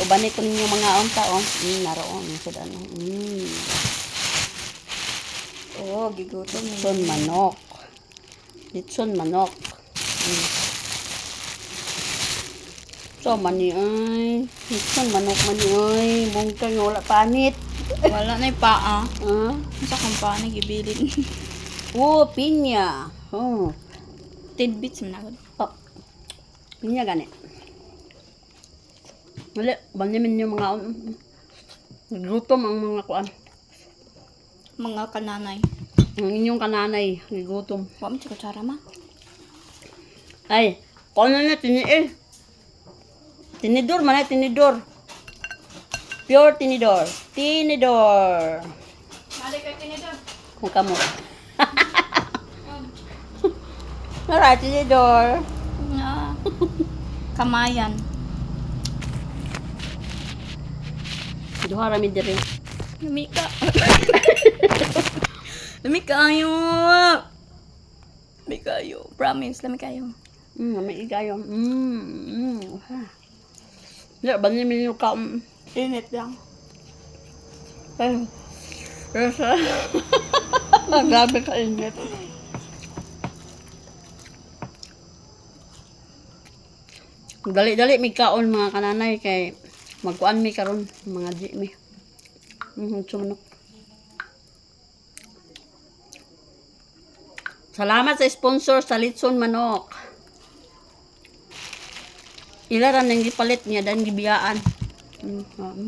Ubani ko ninyo mga unta oh. Naroon sa ano. Oh, gigutom ni. Litson manok. Litson manok. So mani ay. Litson manok mani ay. Bungkang nga wala panit. Wala na yung paa. Ah. Sa kang paa nagibilin. Oh, pinya. Oh. Tidbits man ako. Oh. Pinya gani. Wala, banimin yung mga gutom ang mga kuan. Mga kananay. Ang inyong kananay, gigutom. Wa man kutsara ma. Ay, kuno na tiniil. Tinidor man ay tinidor. Pure tinidor. Tinidor. Mali kay tinidor. Kung kamo. Nara, tinidor. Nga. Kamayan. Duha rami diri. Lami ka. Lami kayo. Lami kayo. Promise, lami kayo. May igayo. Ya, bani min ka. Init lang. Ay. Yes. Grabe ka init. Dali-dali mi kaon mga kananay kay magkuan mi karon mga di mi. Sumanok. Salamat sa sponsor sa Litson Manok. Ila ra nang gipalit niya dan gibiyaan.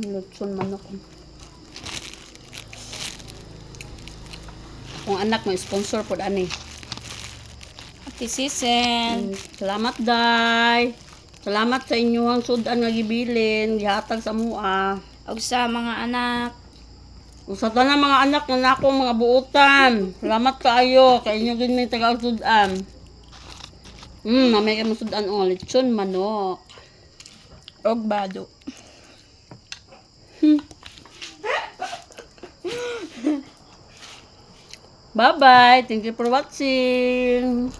Litson Manok. Akong anak mo sponsor pod ani. Ate Sisen. Salamat day. Salamat sa inyong sudan nga gibilin, gihatag sa mua. Og sa mga anak. Ug sa tanan mga anak nga nako mga buotan. Salamat kaayo kay inyo gid may taga sudan. Mamay kay mo sudan og lechon manok. Og bado. Bye-bye. Thank you for watching.